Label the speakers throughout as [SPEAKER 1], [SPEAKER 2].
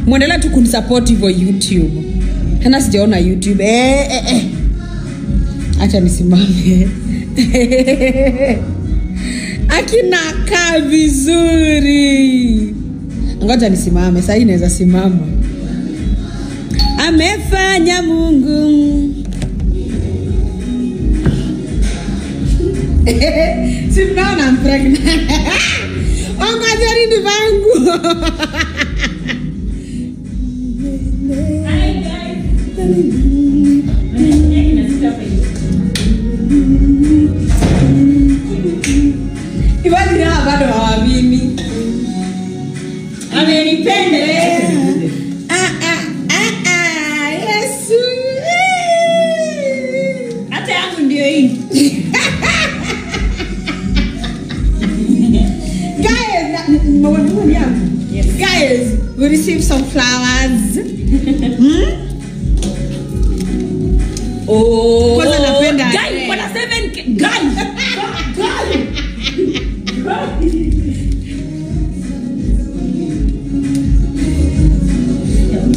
[SPEAKER 1] Mwendelea tu kunisupport hivyo YouTube. Tena sijaona YouTube. Acha nisimame. Akinakaa vizuri. Ngoja nisimame, sasa inaweza simama. Amefanya Mungu. Si mnaona I'm pregnant. Ongezeni ni vangu.
[SPEAKER 2] Hi guys.
[SPEAKER 1] Imagine hawa bado hawaamini.
[SPEAKER 2] Amenipenda.
[SPEAKER 1] Yesu.
[SPEAKER 2] Hata yangu ndio hii.
[SPEAKER 1] Guys, guys, we received some flowers.
[SPEAKER 2] Oh,
[SPEAKER 1] kwanza napenda.
[SPEAKER 2] Guys, wana 7K guys. Guys.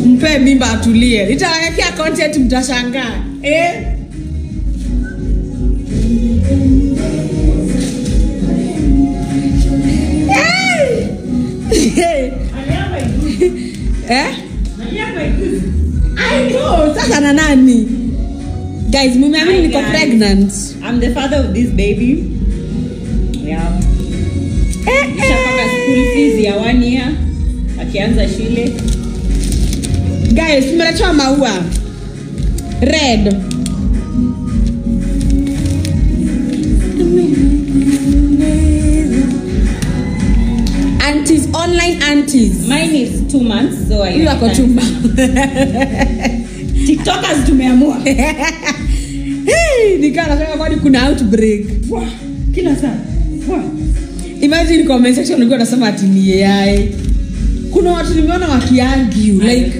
[SPEAKER 1] Mpe mimba atulie. Nitawekea content mtashangaa. Eh? Eh? I know. Sasa na nani? Guys, mumeamini niko pregnant.
[SPEAKER 2] I'm the father of this baby. Yeah. Nishapaka school fees ya 1 year. Akianza shule.
[SPEAKER 1] Guys, tumeletewa maua. Red. Aunties, online aunties.
[SPEAKER 2] Mine is 2 months, so I.
[SPEAKER 1] You are 2 months.
[SPEAKER 2] TikTokers tumeamua.
[SPEAKER 1] Hey, nikana sema kwani kuna outbreak.
[SPEAKER 2] Wah, kila saa. Wah.
[SPEAKER 1] Imagine comment section ulikuwa unasema ati ni AI. Kuna watu nimeona wakiargue like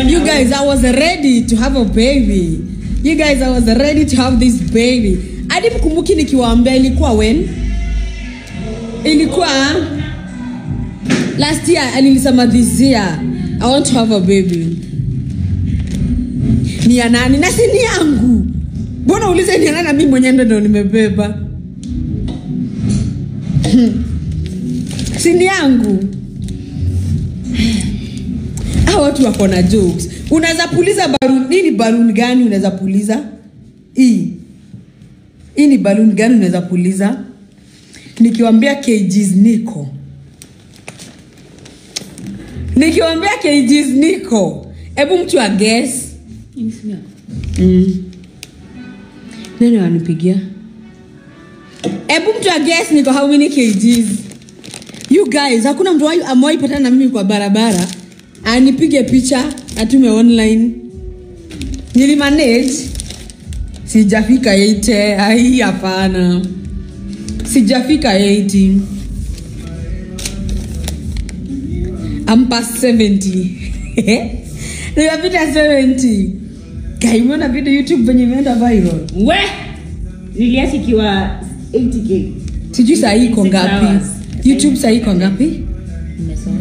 [SPEAKER 1] you guys, I was ready to have a baby. You guys, I was ready to have this baby. Hadi mkumbuki nikiwaambia ilikuwa when? Ilikuwa last year, nilisema this year I want to have a baby. Ni ya nani? Na si ni yangu. Mbona ulize ni ya nani na mimi mwenyewe ndo nimebeba? Si ni yangu. Hao watu wako na jokes. Unaweza puliza balloon, nini balloon gani unaweza puliza? Hii. Hii ni balloon gani unaweza puliza? Nikiwaambia kgs niko. Nikiwaambia kgs niko. Hebu mtu a guess. Nani wanipigia? Hebu mtu a guess niko how many kgs? You guys, hakuna mtu amewahi patana na mimi kwa barabara anipige picha atume online. Nilimanage. Sijafika 80. Ai, hapana. Sijafika 80. I'm past 70. Nimepita 70. Kai, umeona video YouTube venye imeenda viral?
[SPEAKER 2] We! Niliacha ikiwa 80k.
[SPEAKER 1] Sijui saa hii iko ngapi? YouTube saa hii iko ngapi?
[SPEAKER 2] Nimesoma.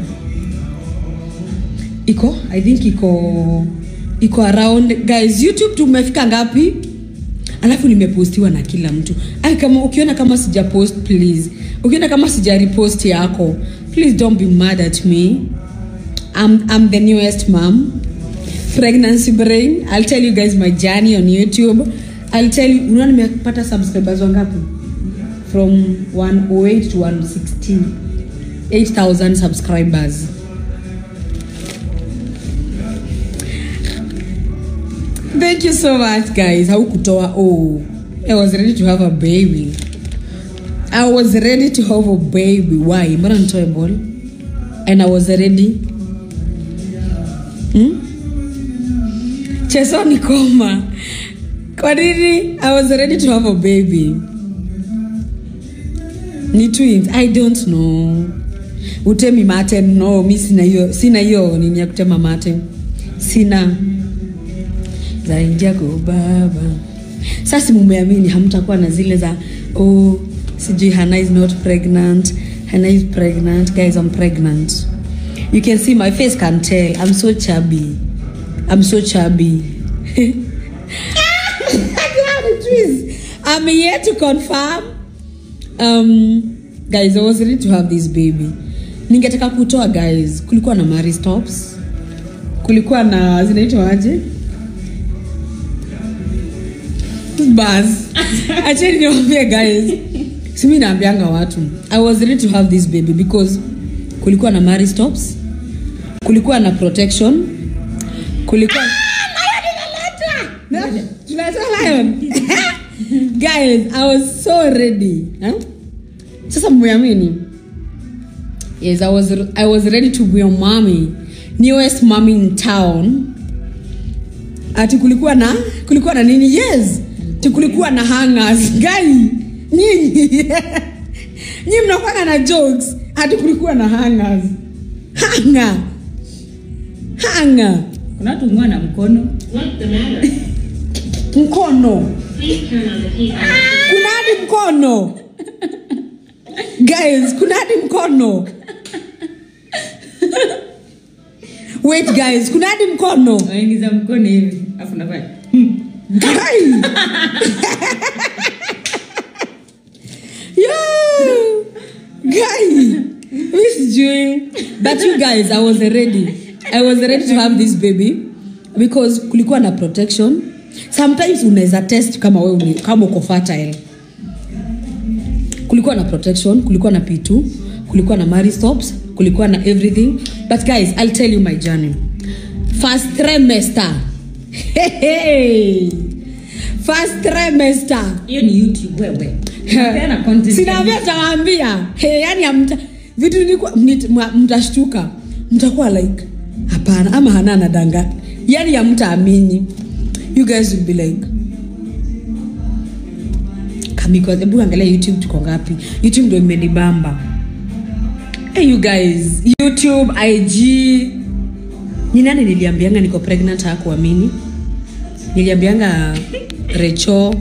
[SPEAKER 1] Iko? I think iko around, guys, YouTube tumefika ngapi? Alafu nimepostiwa na kila mtu. Ai, kama ukiona kama sija post, please. Ukiona kama sija repost yako, please don't be mad at me. I'm the newest mom. Pregnancy brain. I'll tell you guys my journey on YouTube. I'll tell you, unaona nimepata subscribers wangapi? From 108 to 116. 8,000 subscribers. Thank you so much, guys. Haukutoa. Oh, I was ready to have a baby. I was ready to have a baby. Why? Mbona nitoe ball? And I was ready. Cheso ni koma. Kwa nini? I was ready to have a baby. Ni twins. I don't know. Utemi mate? No, mi sina hiyo. Sina hiyo nini ya kutema mate. Sina. Zaingia kwa baba. Sasa mumeamini hamtakuwa na zile za oh sijui Hannah is not pregnant. Hannah is pregnant. Guys, I'm pregnant. You can see my face can tell. I'm so chubby. I'm so chubby. I'm here to confirm. Guys, I was ready to have this baby. Ningetaka kutoa guys. Kulikuwa na Marie Stopes. Kulikuwa na zinaitwa aje? Bas. Actually niwaambie guys. Si mimi naambianga watu. I was ready to have this baby because kulikuwa na Marie Stopes. Kulikuwa na protection. Kulikuwa lion inaleta. Lion. Guys, I was so ready. Huh? Sasa muamini. Yes, I was ready to be a mommy. Newest mommy in town. Ati kulikuwa na nini? Yes. Ati kulikuwa na hangers. Guy, nyinyi. Nyinyi mnakuwa na jokes. Ati kulikuwa na hangers. Hanger. Hanger.
[SPEAKER 2] Kuna watu ngwa na mkono.
[SPEAKER 3] What's the matter?
[SPEAKER 1] Mkono.
[SPEAKER 3] Please turn on the heat.
[SPEAKER 1] Kuna hadi mkono. Guys, kuna hadi mkono. Wait guys, kuna hadi mkono.
[SPEAKER 2] Waingiza mkono hivi, afu nafanya.
[SPEAKER 1] Guy. Yo. Guy. Miss June. But you guys, I was ready. I was ready to have this baby because kulikuwa na protection. Sometimes unaweza test kama wewe kama uko fertile. Kulikuwa na protection, kulikuwa na P2, kulikuwa na Marie Stopes, kulikuwa na everything. But guys, I'll tell you my journey. First trimester. Hey, hey. First trimester.
[SPEAKER 2] Hiyo ni YouTube wewe. Tena content.
[SPEAKER 1] Sinaambia tawaambia. Hey, yani vitu nilikuwa mtashtuka. Mtakuwa like hapana ama hana anadanga. Yani hamtaamini. You guys will be like Kamiko, hebu angalia YouTube tuko ngapi? YouTube ndio imenibamba. Hey you guys, YouTube, IG. Ni nani niliambianga niko pregnant hakuamini? Niliambianga Recho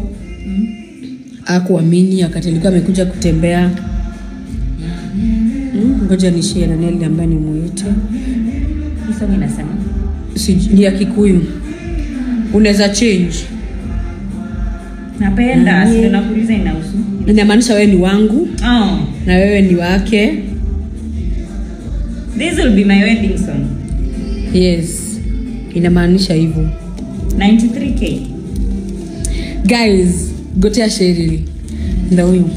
[SPEAKER 1] hakuamini wakati alikuwa amekuja kutembea. Ngoja nishie na nani ambaye nimuite.
[SPEAKER 2] Hizo ninasema.
[SPEAKER 1] Si ni ya Kikuyu. Unaweza change.
[SPEAKER 2] Napenda, sio nakuuliza inahusu.
[SPEAKER 1] Inamaanisha wewe ni wangu.
[SPEAKER 2] Oh.
[SPEAKER 1] Na wewe ni wake.
[SPEAKER 2] This will be my wedding song.
[SPEAKER 1] Yes. Inamaanisha hivyo.
[SPEAKER 2] 93k.
[SPEAKER 1] Guys, gotea Cheryl. Ndio huyo.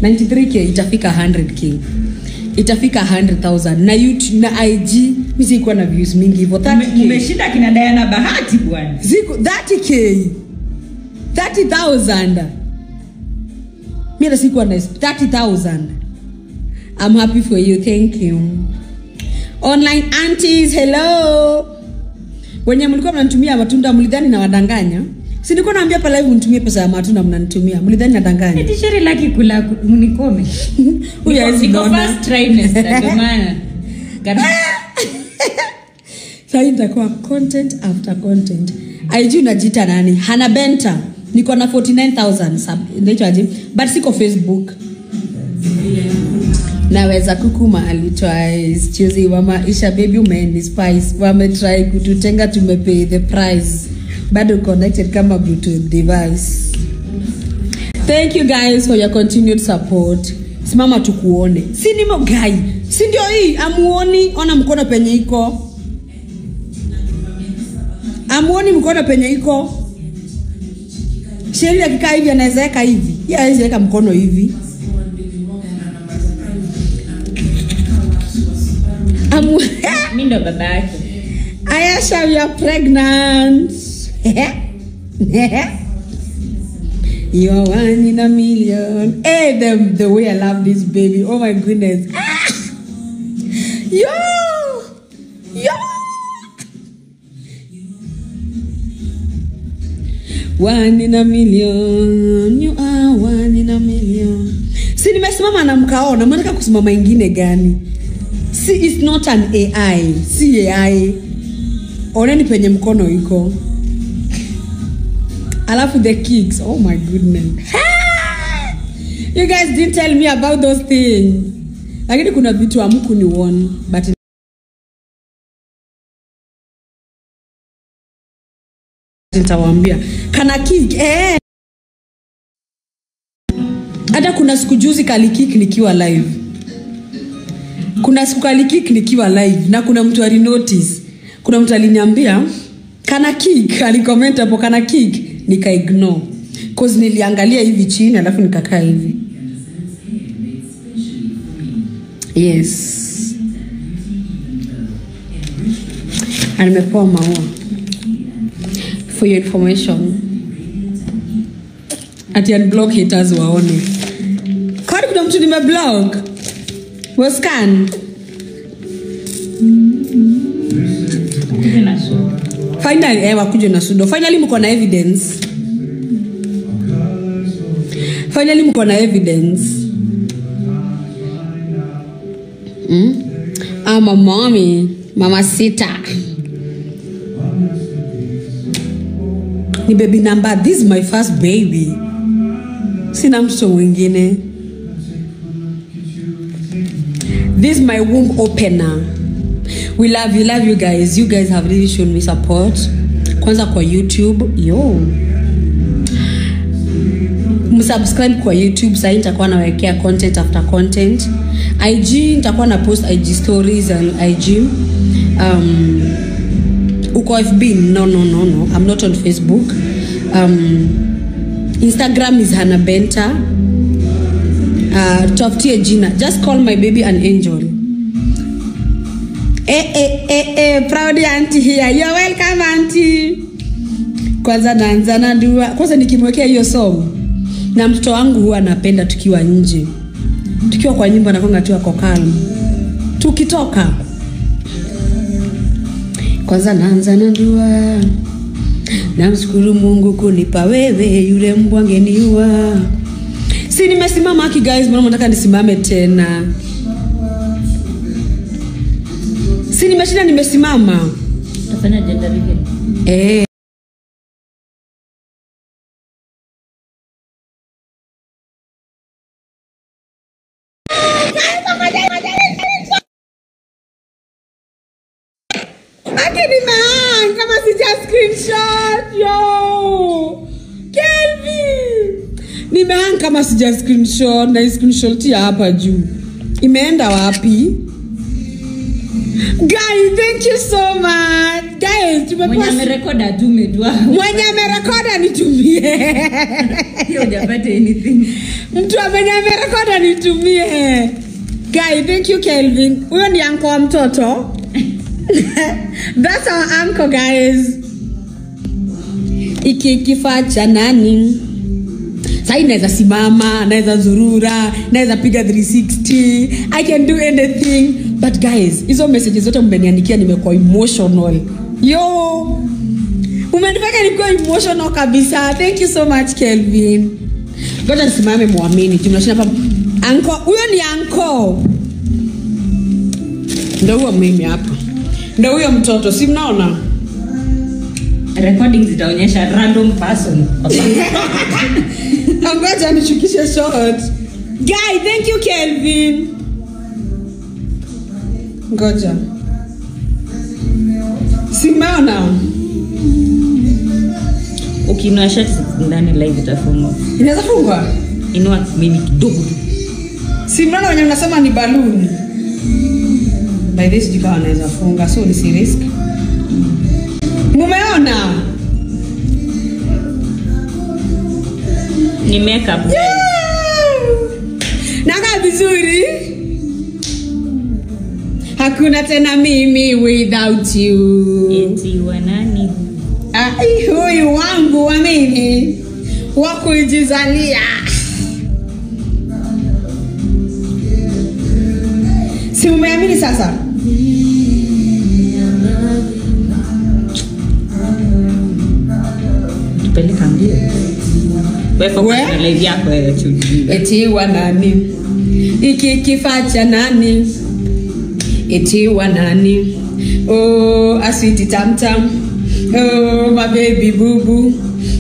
[SPEAKER 1] 93k itafika 100k. Itafika 100,000 na YouTube na IG mimi sikuwa na views mingi hivyo 30k.
[SPEAKER 2] Umeshinda kina Diana Bahati bwana.
[SPEAKER 1] Siku 30k. 30,000. Mimi sikuwa na 30,000. I'm happy for you. Thank you. Online aunties, hello. Wenye mlikuwa mnanitumia matunda mlidhani na wadanganya. Si nilikuwa naambia pale live mnitumie pesa ya matunda mnanitumia. Mlidhani nadanganya.
[SPEAKER 2] Eti Cheryl laki kula mnikome.
[SPEAKER 1] Huyu hawezi
[SPEAKER 2] Niko
[SPEAKER 1] kuona.
[SPEAKER 2] first trimester ndio maana.
[SPEAKER 1] Sasa itakuwa content after content. IG unajiita nani? Hana Benta. Niko na 49,000 sub. Ndio aje? But siko Facebook. Naweza kukuma twice. Chuzi wa maisha baby umeni spice. Wametry kututenga tumepay the price. Bado connected kama Bluetooth device. Thank you guys for your continued support. Simama tukuone. Si nimo guy. Si ndio hii amuoni, ona mkono penye iko. Amuoni mkono penye iko. Sheria akikaa hivi anaweza weka hivi. Yeye hawezi weka mkono hivi.
[SPEAKER 2] Mimi ndo baba yake.
[SPEAKER 1] Ayasha, we are pregnant. You are one in a million. Hey, the way I love this baby. Oh my goodness. Ah! Yo! Yo! One in a million. You are one in a million. Si nimesimama na mkaona, mnataka kusimama ingine gani? Si it's not an AI. Si AI. Oneni penye mkono iko. Alafu the kicks. Oh my goodness. You guys didn't tell me about those things. Lakini kuna vitu hamkuniwarn, but Nitawaambia. Kana kick eh. Hata kuna siku juzi kalikick nikiwa live. Kuna siku kalikick nikiwa live na kuna mtu alinotice. Kuna mtu aliniambia kana kick, alicomment hapo kana kick, nika ignore. Cause niliangalia hivi chini alafu nikakaa hivi. Yes. And nimepewa maua. For your information. Ati unblock haters waone. Kwani kuna mtu nimeblock? Wascan. Finally, wakuje na sudo. Finally mko na evidence. Finally mko na evidence. I'm a mommy, mama sita. Ni baby number, this is my first baby. Sina mtoto mwingine. This is my womb opener. We love you guys. You guys have really shown me support. Kwanza kwa YouTube, yo. Msubscribe kwa YouTube, sasa nitakuwa nawekea content after content. IG nitakuwa na post IG stories and IG. Uko FB? No. I'm not on Facebook. Instagram is Hannah Benta. Tafutie jina. Just call my baby an angel. Proud auntie here. You're welcome auntie. Kwanza naanza na dua. Kwanza nikimwekea hiyo song. Na mtoto wangu huwa anapenda tukiwa nje. Tukiwa kwa nyumba anakuwa tu ako calm. Tukitoka kwanza naanza na dua. Namshukuru Mungu kunipa wewe, yule mbwa angeniua. Si nimesimama haki guys, mbona mnataka nisimame tena? Si nimeshinda nimesimama.
[SPEAKER 2] Tafanya gender reveal.
[SPEAKER 1] Ati kama sija screenshot yo. Kelvin. Nimehang kama sija screenshot na screenshot ya hapa juu. Imeenda wapi? Guys, thank you so much. Guys,
[SPEAKER 2] mwenye amerekoda atume tu.
[SPEAKER 1] Mwenye amerekoda nitumie.
[SPEAKER 2] Hiyo hujapata anything.
[SPEAKER 1] Mtu mwenye amerekoda nitumie. Guys, thank you Kelvin. Huyo ni uncle wa mtoto. That's our uncle guys. Iki kifaa cha nani? Sasa naweza simama, naweza zurura, naweza piga 360. I can do anything. But guys, hizo messages zote mmeniandikia nimekuwa emotional. Yo. Umenifanya nikuwa emotional kabisa. Thank you so much Kelvin. Ngoja nisimame muamini. Tunashinda hapa. Uncle, huyo ni uncle. Ndio huyo mimi hapa. Ndio huyo mtoto, si mnaona?
[SPEAKER 2] Recordings zitaonyesha random person.
[SPEAKER 1] Ngoja nishukishe short. Guy, thank you Kelvin. Ngoja. Si mnaona?
[SPEAKER 2] Ukiinua shirt ndani live itafungwa.
[SPEAKER 1] Inaweza fungwa?
[SPEAKER 2] Inua mimi kidogo tu.
[SPEAKER 1] Si mnaona wenye mnasema ni balloon. By this jika wanaweza funga, so ni risk. Mumeona?
[SPEAKER 2] Ni makeup.
[SPEAKER 1] Yeah! Nakaa vizuri. Hakuna tena mimi without you.
[SPEAKER 2] Eti wa nani?
[SPEAKER 1] Ai, huyu wangu wa mimi wa kujizalia. Si umeamini sasa?
[SPEAKER 2] Tupeleka mbio. Wewe focus na live yako wewe chuji.
[SPEAKER 1] Eti wa nani? Iki kifaa cha nani? Eti wa nani? Oh, aswiti tam tam. Oh, my baby boo boo.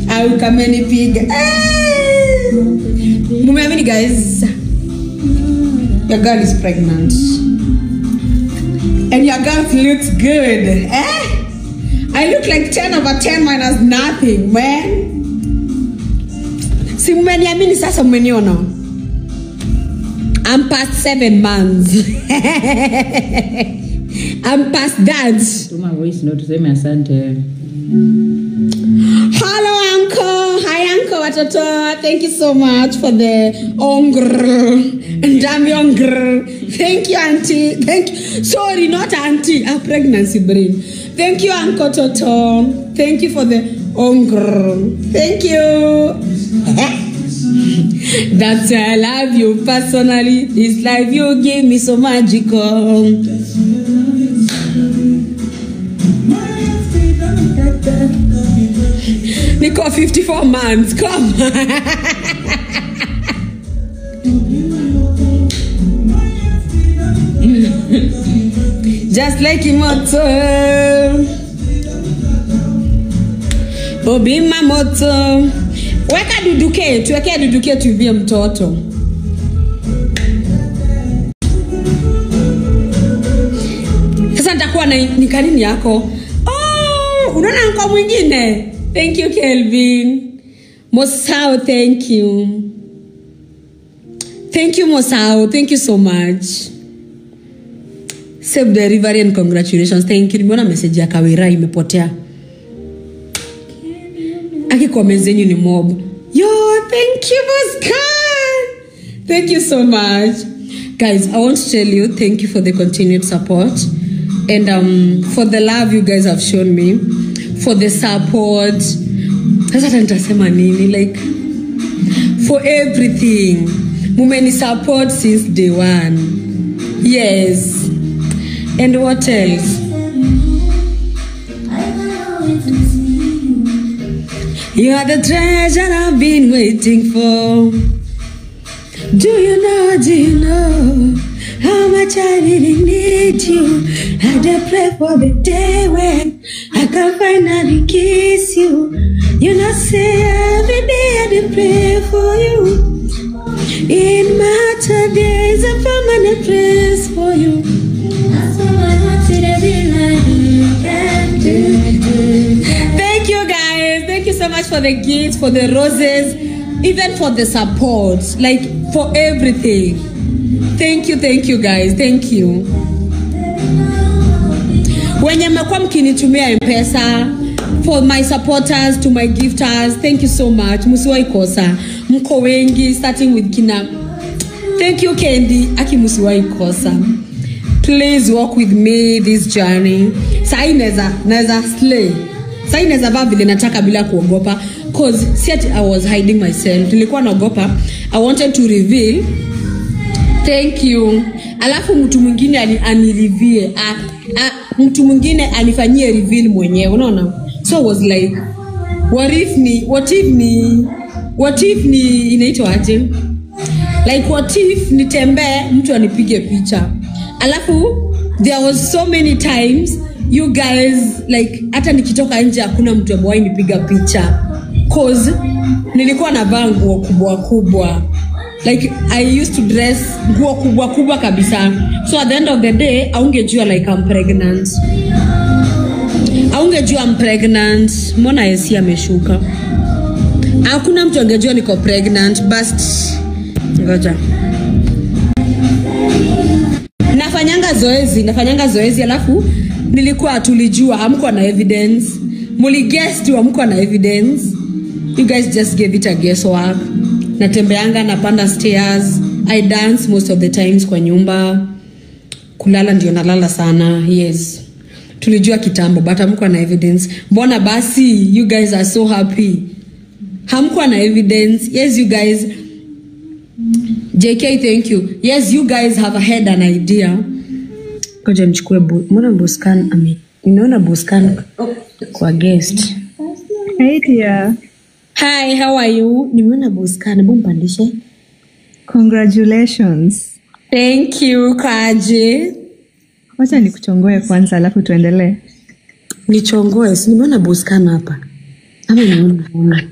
[SPEAKER 1] Au kamenipiga. Eh! Mumeamini guys? Your girl is pregnant. And your girl looks good. Eh? I look like 10 over 10 minus nothing, man. Si mmeniamini sasa, mmeniona. I'm past 7 months. I'm past that.
[SPEAKER 2] Tuma voice note tuseme asante.
[SPEAKER 1] Hello, uncle. Hi, uncle watoto. Thank you so much for the ongr. Ndami ongr. Thank you, auntie. Thank you. Sorry, not auntie. A pregnancy brain. Thank you, Uncle Toto. Thank you for the ongr. Thank you. That's why I love you personally. This life you give me so magical. Niko 54 months. Come. Just like imoto. Obima moto. Weka duduke, tuweke duduke tuibie mtoto. Sasa nitakuwa na nikanini yako? Oh, unaona uncle mwingine? Thank you, Kelvin. Mosao, thank you. Thank you, Mosao. Thank you so much. Save the river and congratulations. Thank you. Nimeona message ya Kawira imepotea. Aki comments zenyu ni mob. Yo, thank you, Boscan. Thank you so much. Guys, I want to tell you thank you for the continued support and for the love you guys have shown me, for the support. Sasa nitasema nini, like for everything. Mumeni support since day one. Yes. And what else? You are the treasure I've been waiting for. Do you know how much I really need you? I just pray for the day when I can finally kiss you. You know, say every day I do pray for you. In my days, a permanent place for you. Thank you, guys. Thank you so much for the gifts, for the roses, even for the support, like for everything. Thank you guys. Thank you. Wenye mmekuwa mkinitumia M-Pesa, for my supporters, to my gifters, thank you so much. Msiwahi kosa. Mko wengi, starting with kina. Thank you, Candy. Aki msiwahi kosa. Please walk with me this journey. Sai naweza slay. Sai naweza vaa vile nataka bila kuogopa, cause si ati I was hiding myself. Nilikuwa naogopa. I wanted to reveal. Thank you. Alafu mtu mwingine anireview. Mtu mwingine anifanyie reveal mwenyewe, unaona? So I was like, what if ni inaitwa aje? Like what if nitembee mtu anipige picha? Alafu there was so many times you guys, like hata nikitoka nje hakuna mtu amewahi nipiga picha, cause nilikuwa navaa nguo kubwa kubwa. Like I used to dress nguo kubwa kubwa kabisa. So at the end of the day haungejua like I'm pregnant. Haungejua I'm pregnant. Mbona Yesi ameshuka? Hakuna mtu angejua niko pregnant, but ngoja. Nafanyanga zoezi alafu nilikuwa tulijua hamkuwa na evidence. Mliguess tu hamkuwa na evidence. You guys just gave it a guess work. Natembeanga, napanda stairs. I dance most of the times kwa nyumba. Kulala ndio nalala sana. Yes. Tulijua kitambo but hamkuwa na evidence. Mbona basi you guys are so happy? Hamkuwa na evidence. Yes, you guys. JK, thank you. Yes, you guys have had an idea. Ngoja nichukue mbona Boscan ame. Nimeona Boscan kwa guest.
[SPEAKER 4] Hey dear.
[SPEAKER 1] Hi, how are you? Nimeona Boscan, hebu mpandishe.
[SPEAKER 4] Congratulations.
[SPEAKER 1] Thank you, Kaje.
[SPEAKER 4] Wacha nikuchongoe kwanza alafu tuendelee.
[SPEAKER 1] Nichongoe, si nimeona Boscan hapa. Ama nimeona.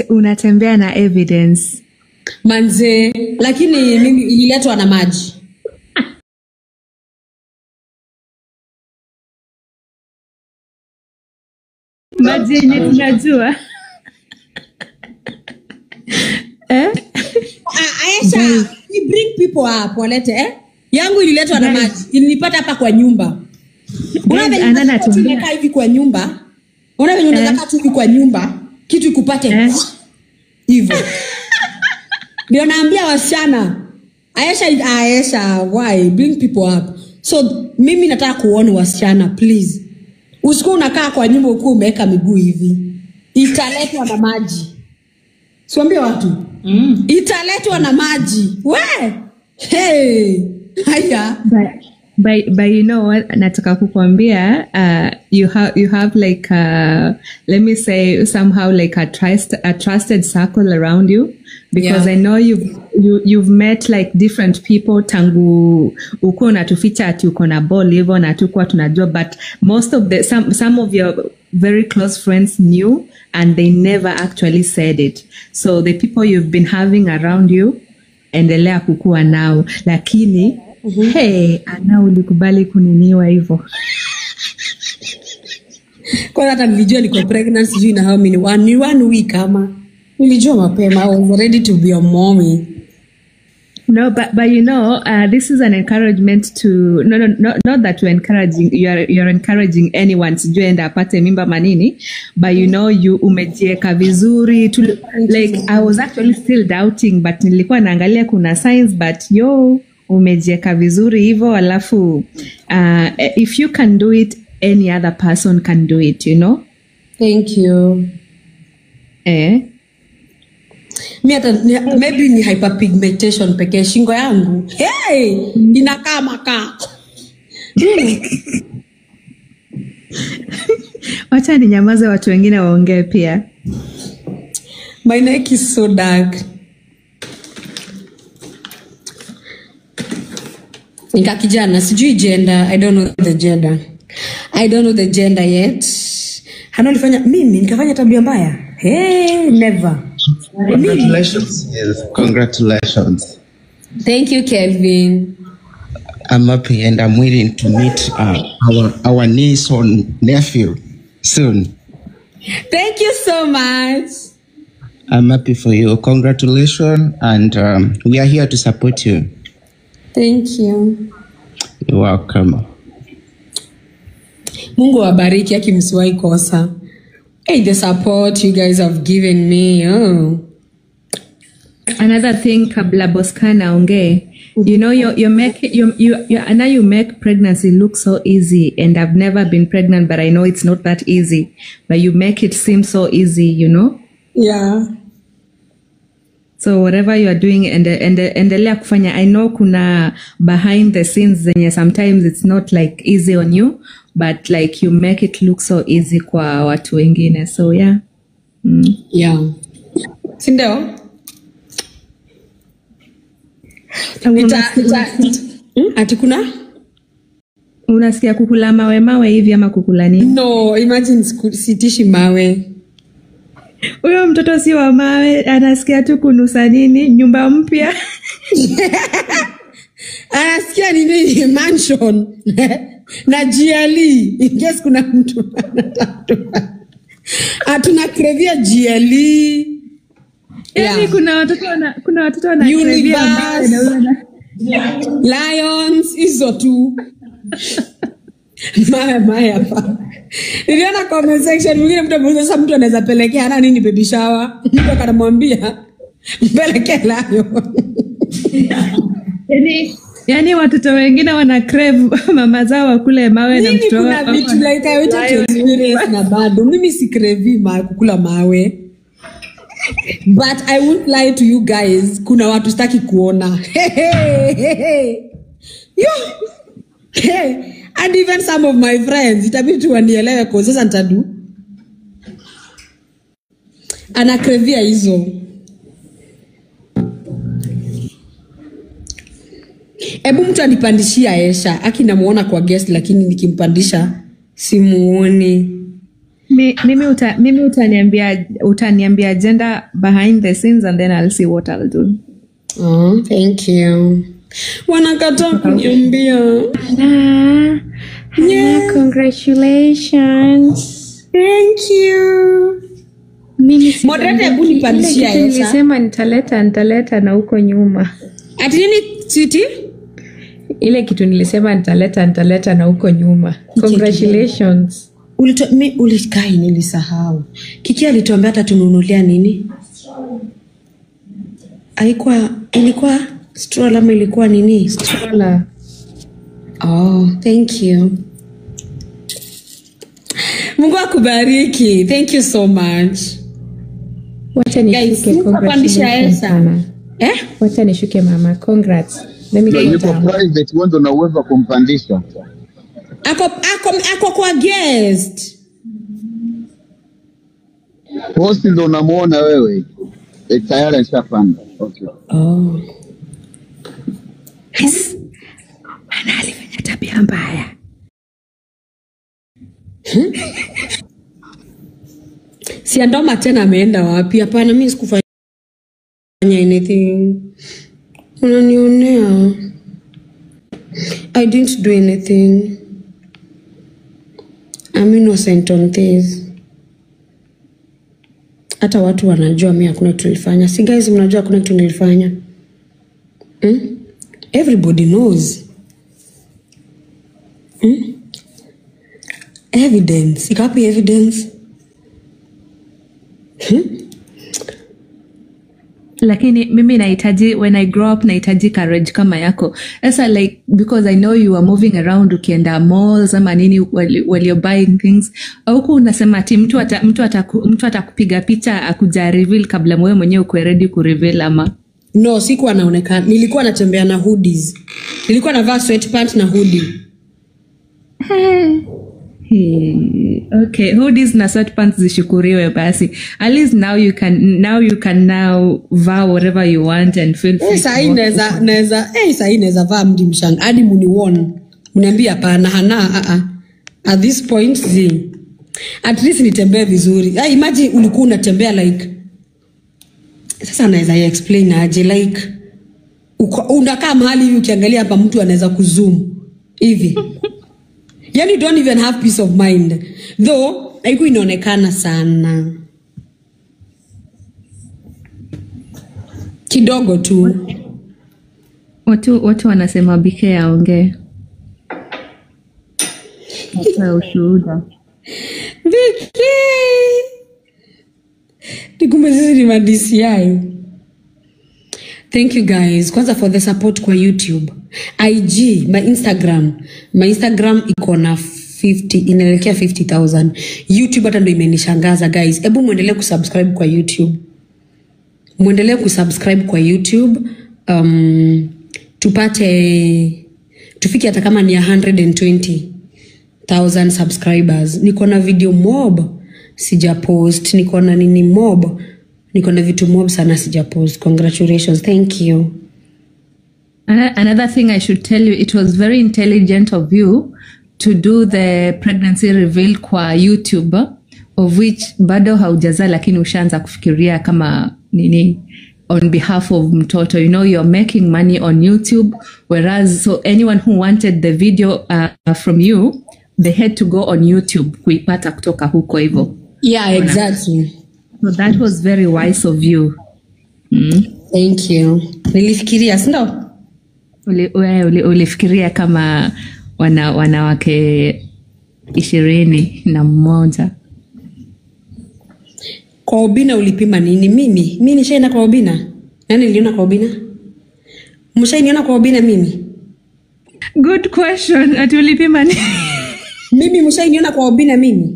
[SPEAKER 4] Unatembea na evidence.
[SPEAKER 1] Manze, lakini mimi ililetwa na maji.
[SPEAKER 4] Maji yenye tunajua. Eh?
[SPEAKER 1] Aisha, we bring people up walete, eh? Yangu ililetwa na maji. Ilinipata hapa kwa nyumba. Unaona
[SPEAKER 4] Guys,
[SPEAKER 1] venye
[SPEAKER 4] Ana
[SPEAKER 1] unaweza kuwa tu
[SPEAKER 4] anatembea.
[SPEAKER 1] umekaa hivi kwa nyumba. Unaona venye unaweza kaa tu hivi kwa nyumba, kitu ikupate hivyo. Ndio naambia wasichana. Aisha, Aisha, why bring people up? So mimi nataka kuona wasichana, please. Usikuwa unakaa kwa nyumba ukiwa umeweka miguu hivi. Italetwa na maji. Siambie watu. Italetwa na maji. We! Hey! Haya.
[SPEAKER 4] But you know what, nataka kukwambia, you have like a, let me say, somehow like a trusted circle around you, because I know you've met like different people tangu ukuwa unatuficha ati uko na ball hivyo na hatukuwa tunajua, but most of the some of your very close friends knew and they never actually said it. So the people you've been having around you, endelea kukua nao, lakini hey, Ana, ulikubali kuniniwa hivyo?
[SPEAKER 1] Kwanza hata nilijua niko pregnant sijui na how many, one week ama nilijua mapema. I was ready to be a mommy.
[SPEAKER 4] No, but you know, this is an encouragement to no, not that we're encouraging, you're encouraging anyone sijui enda apate mimba manini, but you know, you umejieka vizuri to, like, I was actually still doubting, but nilikuwa naangalia kuna signs, but yo, umejieka vizuri hivyo, alafu if you can do it, any other person can do it.
[SPEAKER 1] Thank you.
[SPEAKER 4] Eh.
[SPEAKER 1] Mi hata maybe ni hyperpigmentation pekee, shingo yangu, hey, inakaa makaa.
[SPEAKER 4] Wacha ninyamaze, watu wengine waongee pia.
[SPEAKER 1] My neck is so dark. Nika kijana, sijui gender. I don't know the gender. I don't know the gender yet. Hana ulifanya mimi nikafanya tabia mbaya? Hey, never.
[SPEAKER 5] Congratulations. Yes, congratulations.
[SPEAKER 1] Thank you, Kelvin.
[SPEAKER 5] I'm happy and I'm waiting to meet our niece or nephew soon.
[SPEAKER 1] Thank you so much.
[SPEAKER 5] I'm happy for you. Congratulations, and we are here to support you.
[SPEAKER 1] Thank you.
[SPEAKER 5] You're welcome.
[SPEAKER 1] Mungu awabariki, aki msiwahi kosa. Hey, the support you guys have given me. Oh.
[SPEAKER 4] Another thing, kabla Boscan aongee, you know, you make you you you and now you make pregnancy look so easy, and I've never been pregnant, but I know it's not that easy, but you make it seem so easy. So whatever you are doing, endelea kufanya. I know kuna behind the scenes zenye sometimes it's not like easy on you, but like, you make it look so easy kwa watu wengine, so yeah.
[SPEAKER 1] Yeah. Sindio? Ati kuna?
[SPEAKER 4] Unasikia kukula mawe mawe hivi ama kukula nini?
[SPEAKER 1] No, imagine sitishi mawe.
[SPEAKER 4] Huyo mtoto si wa mawe, anasikia tu kunusa nini, nyumba mpya.
[SPEAKER 1] Anasikia nini, mansion na GLE, in case kuna mtu anataka. Hatuna crave GLE.
[SPEAKER 4] Yaani kuna watoto wana
[SPEAKER 1] Universe.
[SPEAKER 4] mawe na huyo
[SPEAKER 1] Lions, hizo tu. Mawe mawe hapa. Niliona comment section mwingine mtu ameuliza, sasa mtu anaweza pelekea na nini baby shower? Mtu akamwambia mpelekee lion.
[SPEAKER 4] Yaani watoto wengine wana crave mama zao wakule mawe na
[SPEAKER 1] Mimi
[SPEAKER 4] mtoto
[SPEAKER 1] kuna
[SPEAKER 4] wao
[SPEAKER 1] vitu like I wanted to experience na bado mimi si crave ma kukula mawe, but I won't lie to you guys, kuna watu sitaki kuona. Yo. Hey. And even some of my friends, itabidi tu wanielewe kwa sasa nitadu anacravia hizo. Hebu mtu anipandishia Esha. Aki namuona kwa guest, lakini nikimpandisha simuoni.
[SPEAKER 4] Mimi utaniambia agenda behind the scenes and then I'll see what I'll do.
[SPEAKER 1] Oh, thank you. Wanakataa kuniambia.
[SPEAKER 3] Hannah, Hannah, congratulations.
[SPEAKER 1] Thank you.
[SPEAKER 4] Mimi
[SPEAKER 1] Moderator, hebu nipandishie
[SPEAKER 4] kitu
[SPEAKER 1] Aisha.
[SPEAKER 4] nilisema nitaleta na huko nyuma.
[SPEAKER 1] Ati nini sweetie?
[SPEAKER 4] Ile kitu nilisema nitaleta na huko nyuma. Congratulations.
[SPEAKER 1] Ulikai nilisahau. Kiki alituambia hata tununulia nini? Haikuwa, ilikuwa stroller ama ilikuwa nini?
[SPEAKER 4] Stroller.
[SPEAKER 1] Oh, thank you. Mungu akubariki. Thank you so much.
[SPEAKER 4] Wacha
[SPEAKER 1] Guys,
[SPEAKER 4] nishuke.
[SPEAKER 1] nitapandisha
[SPEAKER 4] Congratulations
[SPEAKER 1] Elsa.
[SPEAKER 4] sana.
[SPEAKER 1] Eh?
[SPEAKER 4] Wacha nishuke mama. Congrats. Let me go
[SPEAKER 6] Yuko
[SPEAKER 4] down.
[SPEAKER 6] private, wewe ndio una uwezo wa kumpandisha.
[SPEAKER 1] Ako kwa guest.
[SPEAKER 6] Host ndio unamuona wewe. Tayari ashapanda. Okay.
[SPEAKER 1] Oh.
[SPEAKER 4] Yes. Ana alifanya tabia mbaya.
[SPEAKER 1] Si Andoma tena ameenda wapi? Hapana, mimi sikufanya anything. Unanionea. I didn't do anything. I'm innocent on this. Hata watu wanajua mimi hakuna kitu nilifanya. Si guys, mnajua hakuna kitu nilifanya. Everybody knows. Evidence. Iko wapi evidence?
[SPEAKER 4] Lakini mimi nahitaji, when I grow up nahitaji courage kama yako. Sasa like, because I know you are moving around ukienda malls ama nini while you're buying things. Huku unasema ati mtu atakupiga picha akuja reveal kabla wewe mwenyewe uko ready ku reveal ama?
[SPEAKER 1] No, sikuwa naonekana. Nilikuwa natembea na hoodies. Nilikuwa navaa sweatpants na hoodie.
[SPEAKER 4] Hey, okay, hoodies na sweatpants zishukuriwe basi. At least now you can now vow whatever you want and feel free.
[SPEAKER 1] Sahi naweza sahi naweza vaa mdi mshanga hadi munione. Mniambie hapana hana At this point zi. At least nitembee vizuri. Imagine ulikuwa unatembea like, sasa naweza explain aje, like unakaa mahali hivi ukiangalia hapa mtu anaweza kuzoom hivi. Yani you don't even have peace of mind. Though haikuwa inaonekana sana. Kidogo tu.
[SPEAKER 4] Watu wanasema BK aongee. Atoe ushuhuda.
[SPEAKER 1] BK. Nikumbe sisi ni ma-DCI. Thank you guys. Kwanza for the support kwa YouTube. IG, my Instagram. My Instagram iko na 50, inaelekea 50,000. YouTube hata ndio imenishangaza guys. Hebu muendelee kusubscribe kwa YouTube. Muendelee kusubscribe kwa YouTube. Tupate, tufike hata kama ni 120,000 subscribers. Niko na video mob sijapost, niko na nini mob, niko na vitu mob sana sijapost. Congratulations, thank you.
[SPEAKER 4] Another thing I should tell you, it was very intelligent of you to do the pregnancy reveal kwa YouTube, of which bado haujazaa lakini ushaanza kufikiria kama nini on behalf of mtoto. You know, you're making money on YouTube, whereas so anyone who wanted the video from you, they had to go on YouTube kuipata kutoka huko hivyo.
[SPEAKER 1] Yeah, exactly.
[SPEAKER 4] So that was very wise of you.
[SPEAKER 1] Thank you. Nilifikiria, si ndio?
[SPEAKER 4] Ulifikiria kama wanawake 21.
[SPEAKER 1] Kwa Obina ulipima nini? Mimi nishaenda kwa Obina. Nani niliona kwa Obina? Mshainiona kwa Obina mimi?
[SPEAKER 4] Good question. Ati ulipima nini?
[SPEAKER 1] Mimi mshainiona kwa Obina mimi?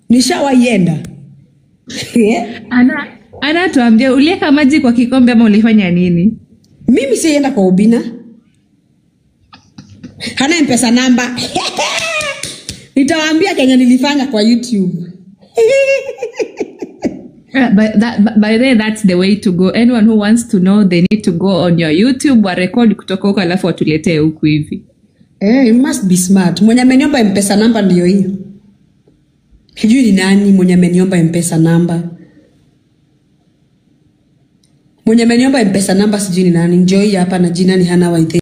[SPEAKER 1] Nishawaienda. Yeah.
[SPEAKER 4] Ana tuambie, uliweka maji kwa kikombe ama ulifanya nini?
[SPEAKER 1] Mimi sienda kwa Obina. Hana M-Pesa namba. Nitawaambia Kenya nilifanya kwa YouTube.
[SPEAKER 4] But by the way, that's the way to go. Anyone who wants to know, they need to go on your YouTube, wa record kutoka huko alafu watuletee huku hivi.
[SPEAKER 1] You must be smart. Mwenye ameniomba M-Pesa namba ndio hiyo. Sijui ni nani mwenye ameniomba M-Pesa namba. Mwenye ameniomba M-Pesa namba sijui ni nani. Njoo hii hapa na jina ni Hana Waithera.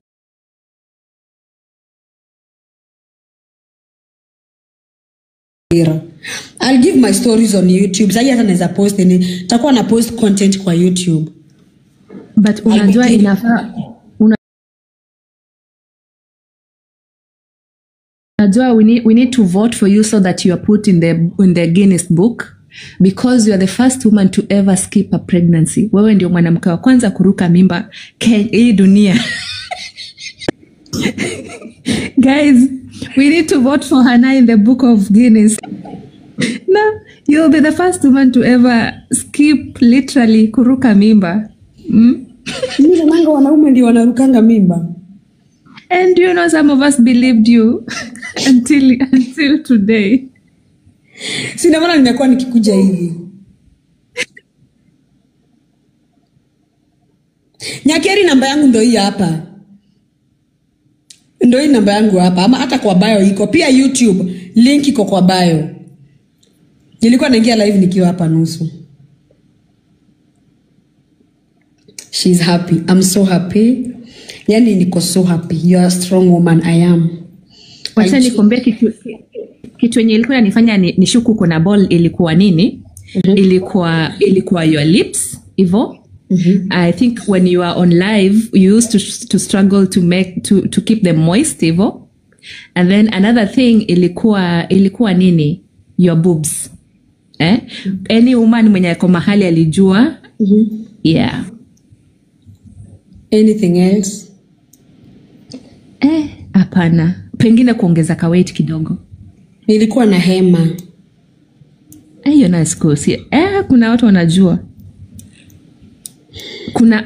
[SPEAKER 1] I'll give my stories on YouTube. Sasa hata naweza post ni nitakuwa na post content kwa YouTube.
[SPEAKER 4] But unajua inafaa, unajua we need to vote for you so that you are put in the Guinness book, because you are the first woman to ever skip a pregnancy. Wewe ndio mwanamke wa kwanza kuruka mimba hii dunia. Guys, we need to vote for Hannah in the book of Guinness. No, you'll be the first woman to ever skip literally kuruka mimba.
[SPEAKER 1] Mimi naona wanaume ndio wanarukanga mimba.
[SPEAKER 4] And you know, some of us believed you until today.
[SPEAKER 1] Sina maana nimekuwa nikikuja hivi. Nyakeri, namba yangu ndio hii hapa. Ndio hii namba yangu hapa. Ama hata kwa bio iko. Pia YouTube link iko kwa bio. Nilikuwa naingia live nikiwa hapa nusu. She's happy. I'm so happy. Yani niko so happy. You are a strong woman. I am.
[SPEAKER 4] Wacha nikwambie kitu yenye ilikuwa inanifanya nishuku kuna ball ilikuwa nini? Ilikuwa your lips, hivyo. I think when you are on live, you used to struggle to make to keep them moist, hivyo. And then another thing ilikuwa nini? Your boobs. Eh? Any woman mwenye ako mahali alijua. Yeah.
[SPEAKER 1] Anything else?
[SPEAKER 4] Hapana. Pengine kuongeza ka weight kidogo.
[SPEAKER 1] Nilikuwa na hema.
[SPEAKER 4] Hiyo na sikusi. Kuna watu wanajua.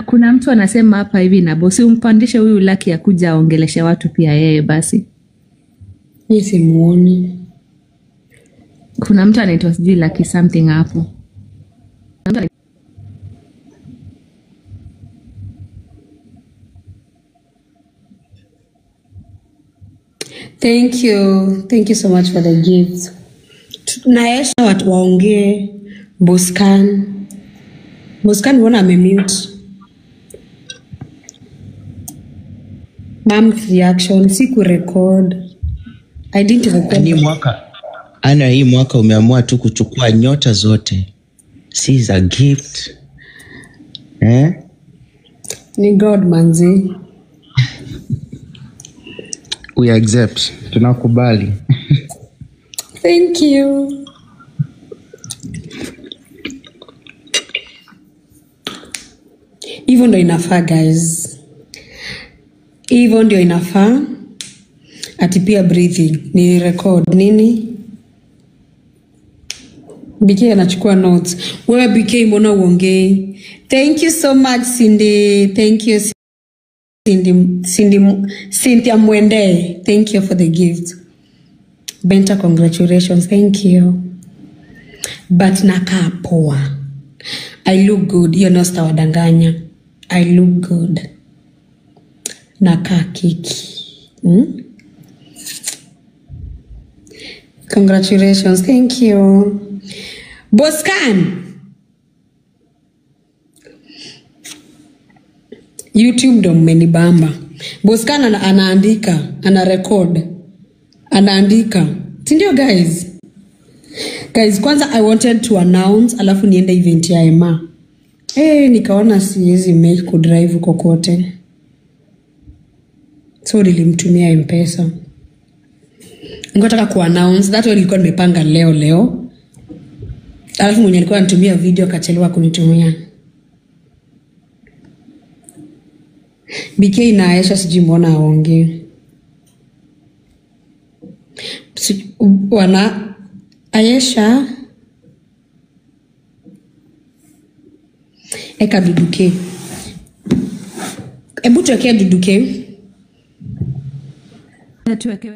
[SPEAKER 4] Kuna mtu anasema hapa hivi na bosi umpandishe huyu Lucky akuja aongeleshe watu pia yeye basi.
[SPEAKER 1] Mimi simuoni.
[SPEAKER 4] Kuna mtu anaitwa sijui Lucky something hapo.
[SPEAKER 1] Thank you. Thank you so much for the gifts. Naesha watu waongee. Boscan. Boscan mbona amemute? Mom's reaction, siku record. I didn't record.
[SPEAKER 5] Ni mwaka. Ana hii mwaka umeamua tu kuchukua nyota zote. See a gift. Eh?
[SPEAKER 1] Ni God manzi.
[SPEAKER 5] We accept. Tunakubali.
[SPEAKER 1] Thank you. Hivyo ndio inafaa guys. Hivyo ndio inafaa. Ati pia breathing. Ni record nini? BK anachukua notes. Wewe BK mbona uongei? Thank you so much Cindy. Thank you Cynthia Mwende. Thank you for the gift. Benta, congratulations. Thank you. But nakaa poa. I look good. Hiyo no sitawadanganya. I look good. Nakaa kiki. Congratulations. Thank you. Boscan. YouTube ndo mmenibamba. Boscan anaandika, ana record. Anaandika. Si ndio guys? Guys, kwanza I wanted to announce alafu niende event ya Emma. Nikaona siwezi make ku drive kokote. So nilimtumia M-Pesa. Ningetaka ku announce that nilikuwa nimepanga leo. Alafu mwenye alikuwa anatumia video akachelewa kunitumia. BK na Aisha sijui mbona aongee. Wana Aisha eka duduke. Ebu tuwekee duduke.
[SPEAKER 4] Tuwekee.